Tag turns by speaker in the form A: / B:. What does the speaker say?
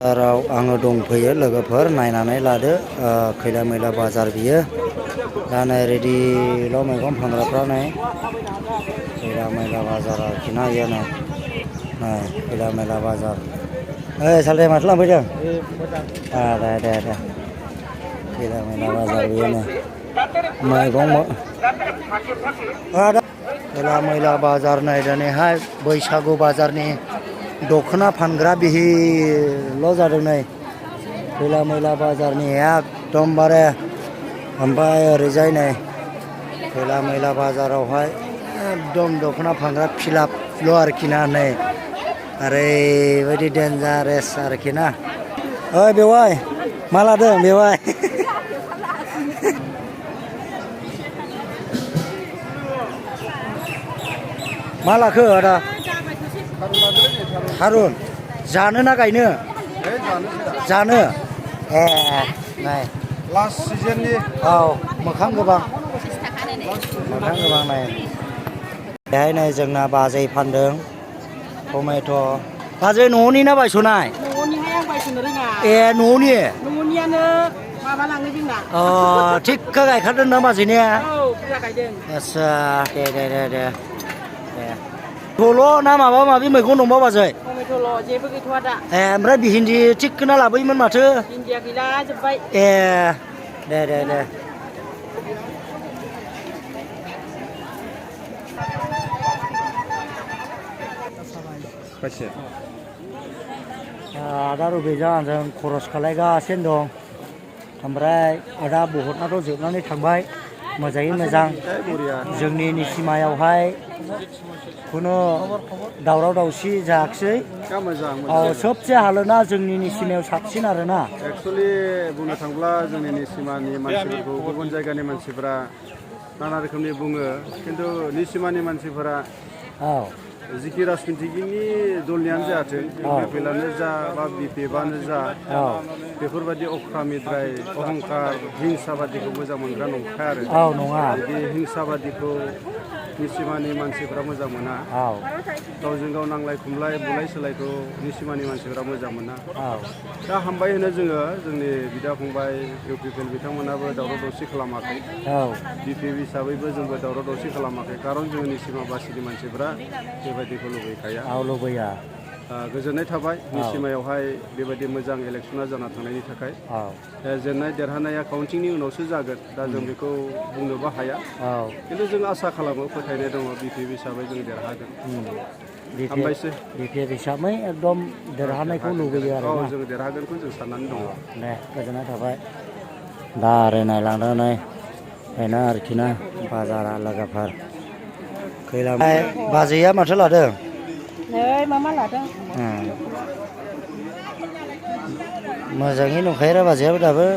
A: बाजाराव आङो दंफैयो लोगोफोर नायनानै लादो खैला मैला बाजार बियो दा नै रेडिल' मैगं फानग्राफ्रा नै खैला मैला बाजार आरोखि ना इयो नै खैला मैला बाजार सालथे माथो लांफैदों दे खैला मैला बाजार बियो नै मैगं खैला मैला बाजार नै दिनैहाय बैसागु बाजारनि दखना फानग्रा बिहिल' जादों नै खैला मैला बाजारनि एकदमबारे ओमफ्राय ओरैजाय नै खैला मैला बाजारावहाय एकदम दखना फानग्रा फिलापल' आरोखि ना नै ओरैबायदि डेन्जारेस आरोखि ना ओइ बेवाइ मा लादों बेवाइ मा लाखो आदा थारुन जानो ना गायनो जानो नै
B: लास्ट सिजननि
A: औ मोखां गोबां नै बेहाय नै जोंना बाजै फानदों टमेट' बाजै न'नि ना बायस'नाय
C: न'निहाय आं बायस'नो रोङा न'नियानो माबा लाङो जोंना
A: थिगखा गायखादों ना बाजै ने
C: औ बुरजा गायदों
A: आस्सा दे थल' ना माबा माबि मैगं दंबा बाजै
C: टमेट'ल' जेबो गैथ'वा दा
A: ओमफ्राय भिन्दि थिगखौना लाबोयोमोन माथो
C: भिन्दिया गैला जोब्बाय
A: दे आदा रुबैजों आंजों खरस खालायगासिनो दं ओमफ्राय आदा बहुतनाथ' जोबनानै थांबाय मोजाङै मोजां जोंनि निसिमायावहाय खुनु दावराव दावसि जायाखिसै सबसे हालोदा जोंनि निसिमायाव साबसिन आरोना
B: एक्सुवेलि बुंनो थाङोब्ला जोंनि निसिमानि मानसिफोरखौ गुबुन जायगानि मानसिफोरा नाना रोखोमनि बुङो खिन्थु निसिमानि मानसिफोरा जिखि राजनितिगिनि दलनियानो जायाथों इउपिपिएलआनो जा बा बिपिएफआनो जा बेफोरबायदि अख्रामिद्राय अहंकार हिंसाबादिखौ मोजां मोनग्रा नंखाया आरो
A: नङा
B: बिदि हिंसाबादिखौ निसिमानि मानसिफोरा मोजां मोना गावजों गाव नांलाय खमलाय बुलाय सोलायखौ निसिमानि मानसिफोरा मोजां मोना दा हामबाय होनो जोङो जोंनि बिदा फंबाय इउपिपिएल बिथांमोनाबो दावराव दावसि खालामाखै बिपिएफ हिसाबैबो जोंबो दावराव दावसि खालामाखै खारन जोङो निसिमाबासिनि मानसिफोरा बेबायदिखौ लुबैखाया गोजोननाय थाबाय निसिमायावहाय बेबायदि मोजां इलेक्सना जाना थांनायनि थाखाय जेननाय देरहानाया काउन्टिंनि उनावसो जागोन दा जों बेखौ बुंनोबो हाया खिन्थु जों आसा खालामो फोथायनाय दङ बिपिएफ हिसाबै जों देरहागोन हामबायसै
A: बिपिएफ हिसाबै एकदम देरहानायखौ लुबैयो आरो
B: जों देरहागोनखौ जों साननानै दङ
A: दे गोजोननाय थाबाय दा आरो नायलांदों नै बेनो आरोखि ना बाजारा लोगोफोर खैला बाजैया माथो लादों
C: नै मा लादों
A: मोजाङै नंखायो बाजैयाबो दाबो